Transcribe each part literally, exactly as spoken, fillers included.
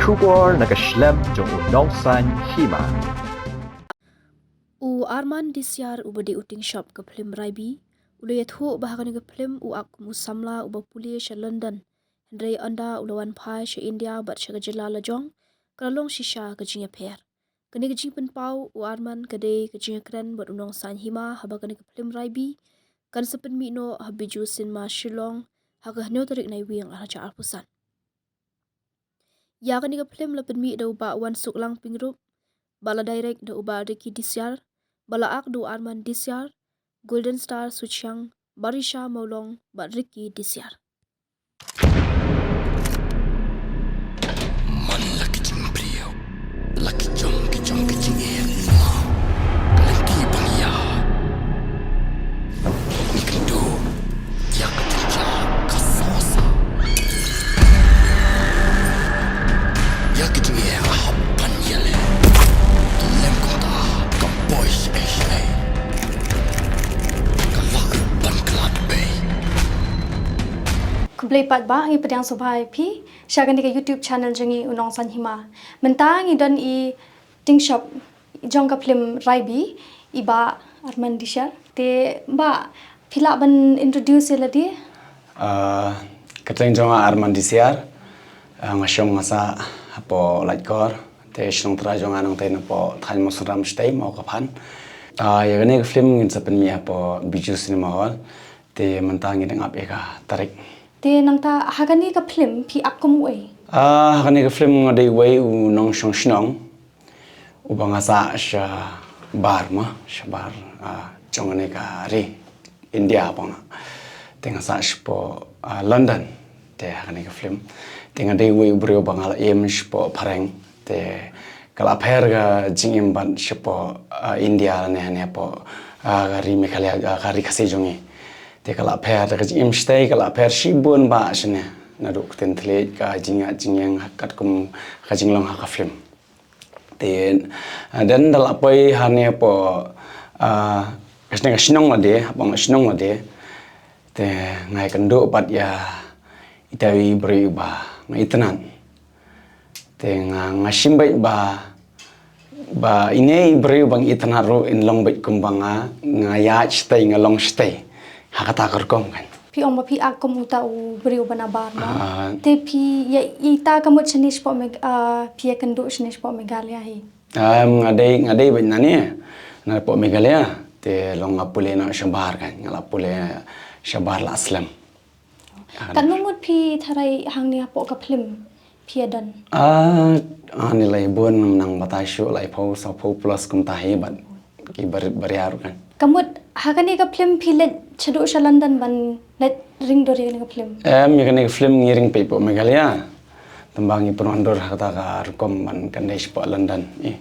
Khubor na ka shlem jong u Nongsaiñ Hima. U Arman Disiar uba dei u tyngshop ka phlim Raibi, u la ïathuh ba ha kane ka phlim u ak kum u samla uba pule sha London. Hynrei ynda u la wan phai sha India bad sha ka jylla lajong, ka la long shisha ka jingïapher. Kane ka jingpynpaw u Arman ka dei ka jingïakren bad u Nongsaiñ Hima haba kane ka phlim Raibi kan sa pynmih noh ha Bijou Cinema Shillong ha ka hynñiew tarik Naiwieng arhajar arphew san. Ïa kane ka phlim la pynmih da u Bah Wansuklang Pyngrope, ba la direct da u Bah Ricky Disiar, ba la ak da u Arman Disiar, Golden Star Suchiang, Barisha Mawlong bad Ricky Disiar. Man la ki jingbriew, la ki jong ki jong ki jingeh, ka lynti ba ngi ïa. Ngi kynduh ïa ka jingjia ka sosa. Ïa ka jingeh ha ban ïaleh. Lem kumta ka poi sha ei sha ei. Ka lah ban khlad bei. Khublei pat Bah, ngi pdiang sngewbha ïa phi sha kane ka YouTube channel jong ngi u Nongsaiñ Hima. Mynta ngi don i tyngshop jong ka phlim Raibi, i Bah Arman Disiar. Te Bah, phi lah ban introduce ïa lade? Ah, ka kyrteng jong nga Arman Disiar. Ah, nga shong nga sah hapoh Laitkor. Te shnong trai jong nga nangtei napoh thaiñ Mawsynram shatei Mawkaphan. Ah, ïa kane ka phlim ngin sa pynmih hapoh Bijou Cinema Hall. Te mynta ngi dang ap ïa ka tarik. Te nangta ha kane ka phlim phi ak kum uei? Ah, ha kane ka phlim nga dei uwei u nongshong shnong. Uba nga sah shabar ma, shabar, ah, jong kane ka ri India ba nga. Te nga sah shapoh, ah, London. Te ha kane ka phlim. Te nga dei uwei u briew ba nga la im shapoh phareng. Te ka la pher ka jingim bad shapoh, ah, India lane hangne hapoh, ah, ka ri Meghalaya, ah, ka ri Khasi jong ngi. Te ka la pher ka jingim shatei, ka la pher shibun ba shane. Naduh ka ktien thylliej, ka jingïaid jingïeng katkum ka jinglong ha ka phlim. Te, ah, dang da la poi hangne hapoh, ah, ka shnong, ka shnong lade, hapoh ka shnong lade. Te nga ïakynduh pat ïa ita i briew ba nga itynnad. Te nga, nga shim beit ba, ba ine i briew ba nga itynnad ruh in long beit kumba nga, nga ïaid shatei, nga long shatei. Ha kata ka rukom kan. Phi ong ba phi ak kum uta u briew ba nabar ma. Ah. Te phi ïa, ita ka mut shane shapoh Meg-, ah, phi ïakynduh shane shapoh Meghalaya hi? Ah, nga dei, nga dei beit nane. Napoh Meghalaya. Te long nga pule noh shabar kan. Nga la pule shabar la slem. Katno ngut phi tharai hangne hapoh ka phlim phi ïa don? Ah, ani lai bun nang batai shuh laiphew, sawphew plus kumta hi bad ki barit baria ruh kan. Ka mut ha kane ka phlim phi leit shaduh sha London ban leit ring dur ïa kane ka phlim? Em, ïa kane ka phlim ngi ring peit hapoh Meghalaya. Tangba ngi pynwandur ha kata ka rukom ban kynduh shapoh London. Eh.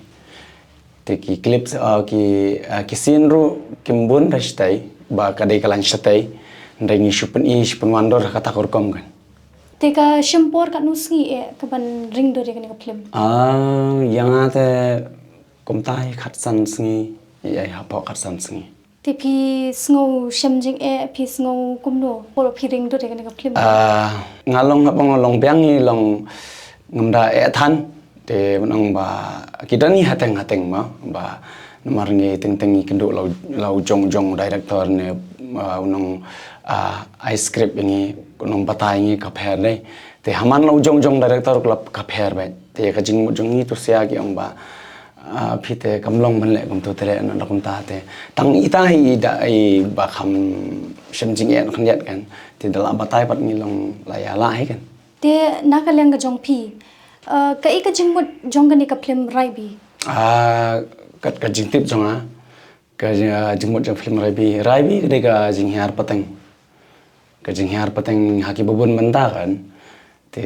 Te ki clips, ah, ki, ah, ki scene ruh kim bun da shatei, ba ka dei ka lain shatei, hynrei ngi shu pyni, shu pynwandur ha kata ka rukom kan. Te ka shim por katno sngi eh ka ban ring dur ïa kane ka phlim? Ah, ïa nga te kumta hi khatsan sngi, ïa, ïa hapoh khatsan sngi. Te phi sngew shem jingeh, phi sngew kumno por phi ring dur ïa kane ka phlim? Ah, nga long, haba nga long biang ngi long ngam da eh than. Te mynta ba ki don ngi hateng hateng ma ba namar ngi teng teng ngi kynduh la u, la u jong jong director ne, ah, u nong, ah, ai script ïa ngi, u nong batai ïa ngi ka pher dei. Te ha man la u jong jong director ka la ka pher beit. Te ka jingmut jong ngi tu sia ki ong ba, ah, phi te kam long ban leh kumtu te leh na kumta te. Tang ita hi i da i ba kham shem jingeh khyndiat kan. Te da la batai pat ngi long la ïa la hi kan. Te na ka liang ka jong phi, ah, kaei ka jingmut jong kane ka phlim Raibi? Ah, kat ka jingtip jong nga, ka jing-, ah, jingmut jong phlim Raibi. Raibi ka dei ka jinghiar pateng. Ka jinghiar pateng ha ki babun bynta kan. Te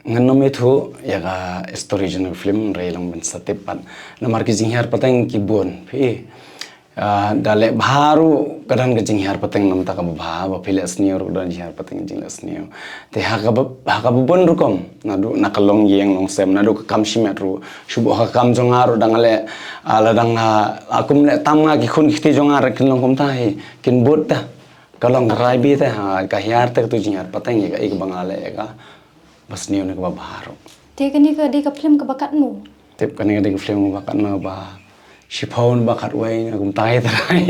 ngan ym ïathuh ïa ka story jong ka phlim, hynrei long ban sa tip pat. Namar ki jinghiar pateng ki bun. Phi, ah, da leh bha ruh ka don ka jinghiar pateng namar kata ka bha, ba phi leh sniew ruh ka don jinghiar pateng, jingleh sniew. Te ha kaba, ha kaba bun rukom, naduh na ka longïing longsem, naduh ka kam shimet ruh, shu buh ha ka kam jong nga ruh dang leh, ah, la dang, ah, kum leh tam nga ki khun ki kti jong nga ruh kin long kumta hi, kin bud ta. Ka long ka Raibi te, ha, ka hiar te katu jinghiar pateng ïa kaei kaba nga leh ïa ka. ba sniew ne kaba bha ruh. Te kane ka dei ka film kaba katno? Tip kane ka dei ka film kaba katno, ba shiphew ne ba khatwei ne kumta hi trai.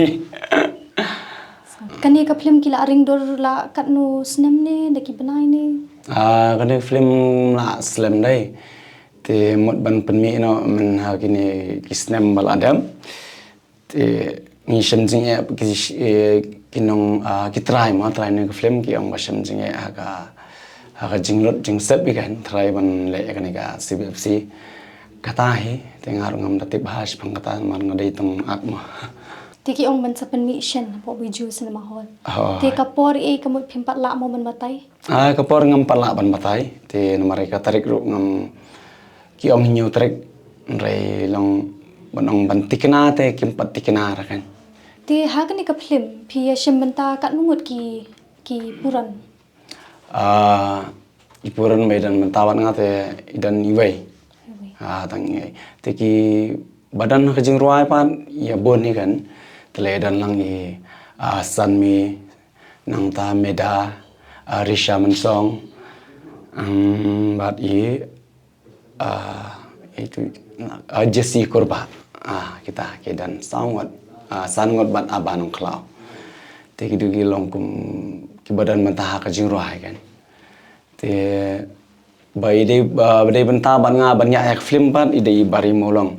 Kane ka film ki la ring dur la katno snem ne da ki bnai ne? Ah, kane ka film la slem dei. Te mut ban pynmih noh mynha kine ki snem ba la dep. Te ngi shem jingeh ki, eh, ki nong, ah, ki trai ma, trai ne ka film ki ong ba shem jingeh ha ka, ha ka jinglut jingsep i kan trai ban leh kane ka C B F C. Kata hi, te nga ruh ngam da tip bha shaphang kata namar nga dei tang ak ma. Te ki ong ban sa pynmih shen hapoh Bijou Cinema Hall. Oh. Te ka por ei ka mut phim pat lah mo ban batai? Ah, ka por ngam pat lah ban batai. Te namar ka tarik ruh ngam, ki ong hynñiew tarik, hynrei long ban ong ban tikna te kim pat tikna ra kan. Te ha kane ka film phi ïa shim bynta katno ngut ki, ki puran? Ah, ki puran ba i don bynta bad nga te i don iwei. Iwei. Ah, tang iwei. Te ki ba don ha ka jingrwai pat ïa bun hi kan. Te la i don lang i, ah, Sanmi, nangta Meda, ah, Risha Mansong, um, bad i, ah, itu, ah, Jesse Kurba. Ah, kita ki don saw ngut, ah, san ngut bad Aba Nongkhlaw. Te ki dei ki long kum ki ba don bynta ha ka jingrwai kan. Te ba i dei, ba, ba dei bynta bad nga ban ïa ka film pat i dei i Bari Mawlong.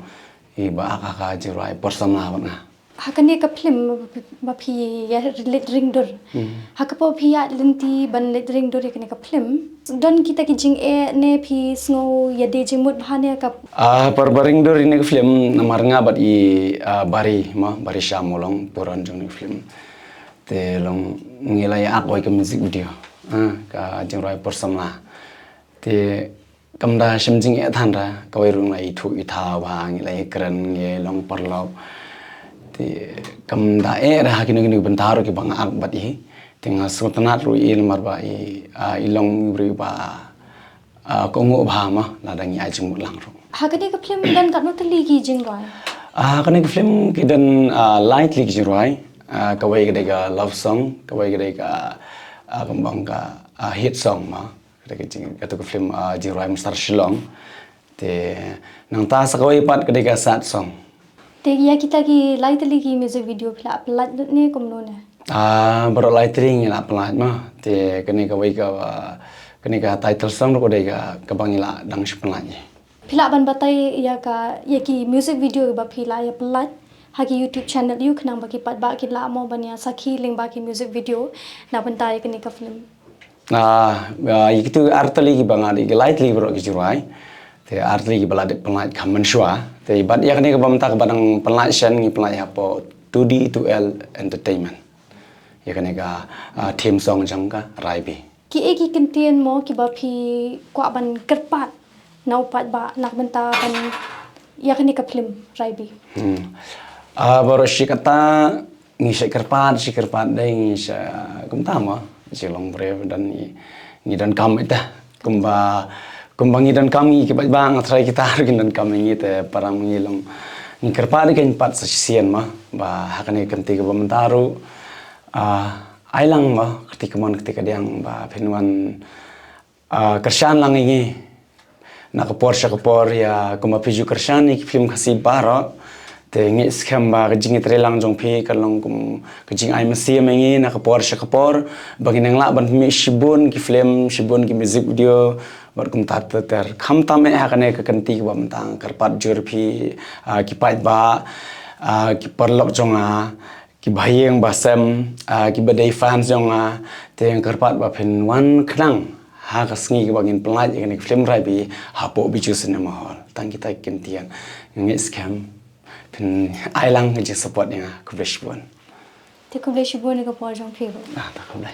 I ba ak ha ka jingrwai por samla bad nga. Ha kane ka film ba phi ïa leit ring dur. Hmm. Ha ka por phi ïa lynti ban leit ring dur ïa kane ka film, don kita ki jingeh ne phi sngew ïa dei jingmut bha ne ka? Ah, por ba ring dur ïa kane ka film namar nga bad i, ah, Bari ma, Bari Shah Mawlong, puran jong kane ka film. Te long ngi la ïa ak wei ka music video. Ah, ka jingrwai por samla. Te kam da shem jingeh than ra, kawei ruh ngi la ithuh ithaw bha, ngi la ikren, ngi long paralok. Te kam da eh ra ha kino kino ki bynta ruh kiba nga ak bad i. Te nga sngewtynnat ruh i namar ba i, ah, i long i briew ba, ah, kohnguh bha ma, lada ngi ai jingmut lang ruh. Ha kane ka film don katno tylli ki jingrwai? Ah, ha kane ka film ki don, ah, lai tylli ki jingrwai. Ah, kawei ka dei ka love song, kawei ka dei ka, ah, kumba ong ka, ah, hit song ma. Ka dei ka jing, katu ka film, ah, jingrwai Mister Shillong. Te nangta sa kawei pat ka dei ka sad song. Te ïa kita ki lai tylli ki music video phi la pynlait lut ne kumno ne? Ah, baroh lai tylli ngi la pynlait ma. Te kane kawei ka, ah, kane ka title song ruh ka dei ka, kaba ngi la dang shu pynlait. Phi lah ban batai ïa ka, ïa ki music video ba phi la ïa pynlait ha ki YouTube channel ïa u khnang ba ki paidbah kin lah mo ban ïa sakhi lyngba ki music video na bynta ïa kane ka film? Ah, ah, ïa kitu ar tylli kiba nga dei ki lai tylli baroh ki jingrwai. Te ar tylli kiba la dep pynlait kham mynshuwa. Te bad ïa kane kaba mynta kaba dang pynlait shen ngi pynlait hapoh two D two L Entertainment. Ïa kane ka, ah, theme song jong ka Raibi. Ki ei ki kyntien mo kiba phi kwah ban kyrpad na u paidbah na ka bynta ban ïa kane ka film Raibi? Hmm. Ah, baroh shi katta ngi shait kyrpad, shi kyrpad dei ngi shait, kumta mo, shi long briew don ngi, ngi donkam ita. Kumba, kumba ngi donkam ngi ki paidbah, nga tharai kita ruh kin donkam ngi te para ngi long. Ngi kyrpad dei kan pat sa shisien mo, ba ha kane ka kynti kaba mynta ruh, ah, ai lang mo, kti kamon kti kadiang ba phin wan, ah, kyrshan lang ïa ngi. Na ka por sha ka por ïa kumba phi ju kyrshan ïa ki film Khasi baroh. Te ngi skhem ba ka jingïatreilang jong phi ka long kum ka jingai mynsiem ïa ngi na ka por sha ka por. Ba ngin nang lah ban pynmih shibun ki film, shibun ki music video. Bad kumta ter ter. Khamtam eh ha kane ka kynti kaba mynta nga kyrpad jur phi, ah, ki paidbah, ah, ki paralok jong nga. Kiba ha ïing ba sem, ah, kiba dei fans jong nga, te nga kyrpad ba phin wan khnang ha ka sngi kaba ngin pynlait ïa kane ka film Raibi hapoh Bijou Cinema Hall. Tang kita ki kyntien. Nga ngeit skhem phin ai lang ka jingsupport ïa nga. Khublei shibun. Te khublei shibun ïa ka por jong phi ruh. Ah, ta khublei.